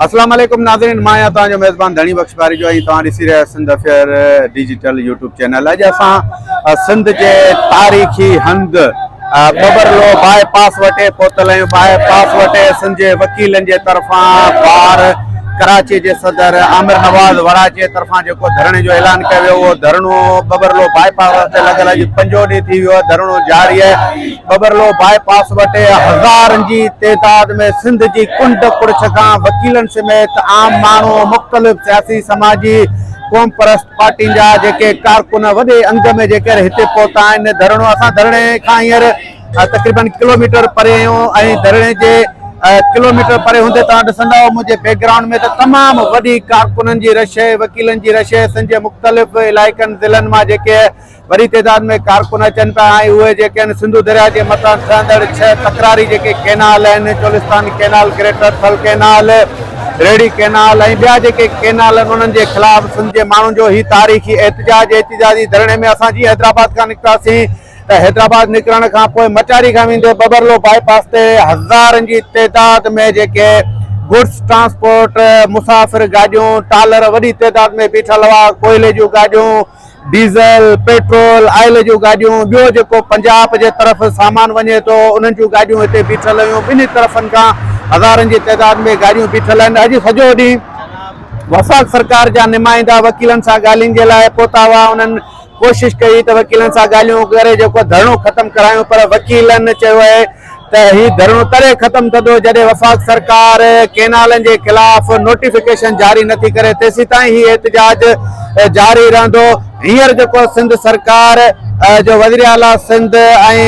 اسلام عليڪم ناظرين مان آهيان توهان جو ميزبان ڌڻي بخش باريجو ۽ توهان ڏسي رهيا آهيو Sindh affair digital YouTube channel اڄ اسان سنڌ جي تاريخي هنڌ ٻٻرلو باء پاس وٽ پهتل آهيون باء پاس وٽ سنڌ جي وڪيلن جي طرفان بار ڪراچي جي صدر عامر نواز وڙاچي طرفان جيڪو ڌرڻي جو اعلان ڪيو ويو اهو ڌرڻو ٻٻرلو باء پاس تي لڳل اڄ پنجون ڏينهن ٿي ويو آهي ڌرڻو جاري آهي ٻٻرلو باء پاس وٽ هزارن جي تعداد ۾ سنڌ جي ڪنڊ ڪڙڇ کان وڪيلن سميت عام ماڻهو مختلف سياسي سماجي قومپرست پارٽين جا جيڪي ڪارڪن وڏي انگ ۾ جيڪر هتي پهتا آهن ڌرڻو اسان ڌرڻي کان هينئر تقريبن ڪلوميٽر پري آهيون ۽ ڌرڻي جي ڪلوميٽر پري هوندي توهان ڏسندؤ منهنجي بيڪ گرائونڊ ۾ ته تمام وڏي ڪارڪنن جي رش آهي وڪيلن جي رش آهي سنڌ جي مختلف علائقن ضلعن مان جيڪي وڏي تعداد ۾ ڪارڪن اچن پيا ۽ اهي جيڪي آهن سنڌو درياء جي مٿان ٺهندڙ ڇهه تڪراري جيڪي ڪينال آهن Cholistan canal, greater Thal canal, Rohri canal ۽ ٻيا جيڪي ڪينال آهن انهن جي خلاف سنڌ جي ماڻهن جو هي تاريخي احتجاج احتجاجي ڌرڻي ۾ اسان جيئن حيدرآباد کان نڪتاسين ته حيدرآباد نڪرڻ کان پوء مٽياري کان ويندي ٻٻرلو باء پاس تي هزارن جي تعداد ۾ جيڪي گڊس ٽرانسپورٽ مسافر گاڏيون ٽالر وڏي تعداد ۾ بيٺل هئا ڪوئلي جون گاڏيون ڊيزل، پيٽرول، آئل جون گاڏيون، ٻيو جيڪو پنجاب جي طرف سامان وڃي ٿو انهن جون گاڏيون هتي بيٺل هيون، ٻنهي طرفن کان هزارن جي تعداد ۾ گاڏيون بيٺل آهن، اڄ سڄو ڏينهن وفاق سرڪار جا نمائندا وڪيلن سان ڳالهين جي لاء پهتا هئا، انهن ڪوشش ڪئي ته وڪيلن سان ڳالهيون ڪري جيڪو ڌرڻو ختم ڪرايون پر وڪيلن چيو آهي ته هي ڌرڻو تڏهن ختم ٿيندو جڏهن وفاق سرڪار ڪينالن جي خلاف نوٽيفڪيشن جاري نٿي ڪري تيسيتائين هي احتجاج جاري رهندو هينئر جيڪو سنڌ سرڪار جو وزير اعليٰ سنڌ ۽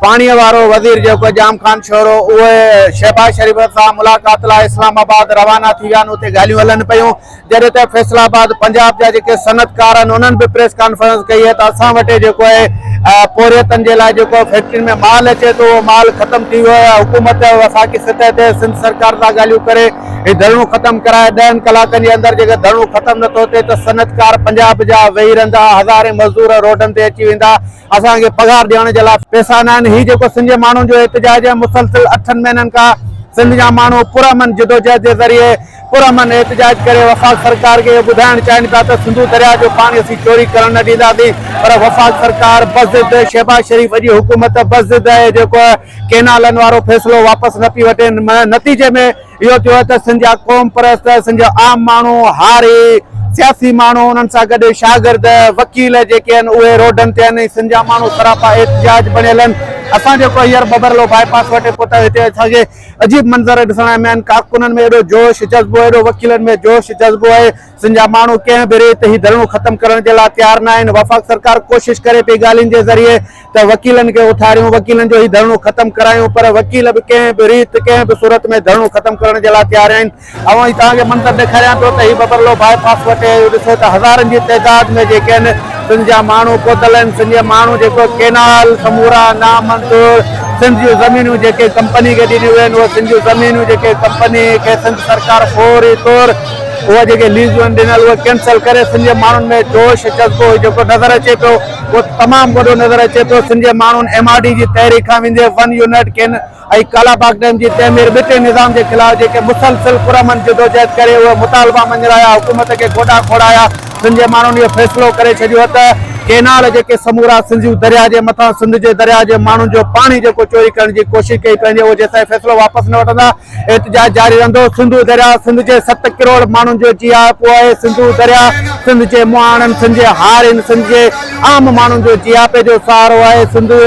پاڻي وارو وزير جيڪو ڄام خان شورو اهي شهباز شريف سان ملاقات لاء اسلام آباد روانا ٿي ويا آهن اتي ڳالهيون هلن پيون جڏهن ته فيصل آباد پنجاب جا جيڪي صنعتڪار آهن انهن به پريس ڪانفرنس ڪئي آهي ته اسان وٽ جيڪو آهي پورهيتن جي لاء جيڪو فيڪٽرين ۾ مال اچي ٿو اهو مال ختم ٿي ويو آهي حڪومت وفاقي سطح تي سنڌ سرڪار سان ڳالهيون ڪري هي ڌرڻو ختم ڪرائي ڏهن ڪلاڪن جي اندر جيڪر ڌرڻو ختم نٿو ٿئي ته صنعتڪار پنجاب جا ويهي رهندا هزارين مزدور روڊن تي اچي ويندا اسان کي پگهار ڏيڻ جي لاء پئسا ناهن، هي جيڪو سنڌ جي ماڻهن جو احتجاج آهي مسلسل اٺن مهينن کان سنڌ جا ماڻهو پرامن جدوجهد جي ذريعي پرامن احتجاج ڪري وفاق سرڪار کي اهو ٻڌائڻ چاهين پيا ته سنڌو درياء جو پاڻي اسين چوري ڪرڻ نه ڏينداسين پر وفاق سرڪار بضد شهباز شريف جي حڪومت بضد آهي جيڪو ڪينالن وارو فيصلو واپس نه پئي وٺي نتيجي ۾ اهو ٿيو آهي ته سنڌ جا قوم پرست، سنڌ جا عام ماڻهو، هاري، سياسي ماڻهو، انهن سان گڏ شاگرد، وڪيل جيڪي آهن اهي روڊن تي آهن ۽ سنڌ جا ماڻهو سراپا احتجاج بڻيل آهن. اسان جيڪو هينئر ٻٻرلو باء پاس وٽ پهتا آهيون هتي اسان کي عجيب منظر ڏسڻ آيا آهن، ڪارڪنن ۾ ايڏو جوش جذبو، ايڏو وڪيلن ۾ جوش جذبو آهي، سنڌ جا ماڻهو ڪنهن به ريت هي ڌرڻو ختم ڪرڻ جي لاء تيار نه آهن، وفاق سرڪار ڪوشش ڪري پئي ڳالهين جي ذريعي ته وڪيلن کي اٿاريون، وڪيلن جو هي ڌرڻو ختم ڪرايون پر وڪيل به ڪنهن به ريت ڪنهن به صورت ۾ ڌرڻو ختم ڪرڻ جي لاء تيار آهن. آئون توهان کي منظر ڏيکاريان پيو ته هي ٻٻرلو باء پاس وٽ اهو ڏسو ته هزارن جي تعداد ۾ جيڪي آهن سنڌ جا ماڻهو پهتل آهن، سنڌ جا ماڻهو جيڪو ڪينال سمورا نامنظور سنڌ جون زمينون جيڪي ڪمپني کي ڏنيون ويون آهن اهي سنڌ جون زمينون جيڪي ڪمپني کي سنڌ سرڪار فوري طور اهي جيڪي ليزون آهن ڏنل اهي ڪينسل ڪري سنڌ جي ماڻهن ۾ جوش جذبو جيڪو نظر اچي پيو اهو تمام وڏو نظر اچي پيو سنڌ جي ماڻهن ايم آر ڊي جي تحريڪ کان ويندي ون يونٽ ڪين ۽ ڪالا باغ ڊيم جي تعمير ٻٽي نظام جي خلاف جيڪي مسلسل پرامن جدوجهد ڪري اهي مطالبا مڃرايا حڪومت کي گوڏا کوڙايا سنڌ جي ماڻهن اهو فيصلو ڪري ڇڏيو ته ڪينال جيڪي سمورا سنڌو درياء جي مٿان سنڌ جي درياء جي ماڻهن جو پاڻي جيڪو چوري ڪرڻ جي ڪوشش ڪئي پنهنجي اهو جيستائين فيصلو واپس نه وٺندا احتجاج جاري رهندو، سنڌو درياء سنڌ جي ست ڪروڙ ماڻهن جو جياپو آهي، سنڌو درياء سنڌ جي مهاڻن، سنڌ جي هارين، سنڌ جي عام ماڻهن جو جياپي جو سهارو آهي، سنڌو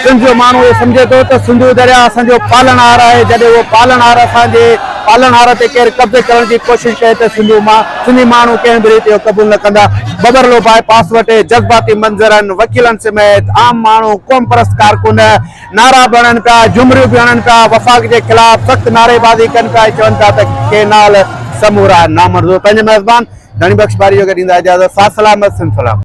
سنڌ جو ماڻهو اهو سمجهي ٿو ته سنڌو درياء اسان جو پالڻهار آهي، جڏهن اهو پالڻهار اسان جي پالڻهار تي ڪير قبضي ڪرڻ جي ڪوشش ڪري ته سنڌو مان سنڌي ماڻهو ڪنهن به ريت اهو قبول نه ڪندا، ٻٻرلو باء پاس وٽ جذباتي منظرن، وڪيلن سميت عام ماڻهو، قومپرست ڪارڪن، نعرا به هڻن پيا، جهمريون به هڻن پيا، وفاق جي خلاف سخت نعريبازي ڪن پيا ۽ چون پيا ته ڪينال سمورا نامنظور. پنهنجي ميزبان ڌڻي بخش باريجو کي ڏيندا اجازت. ساٿ سلامت، سنڌ سلامت.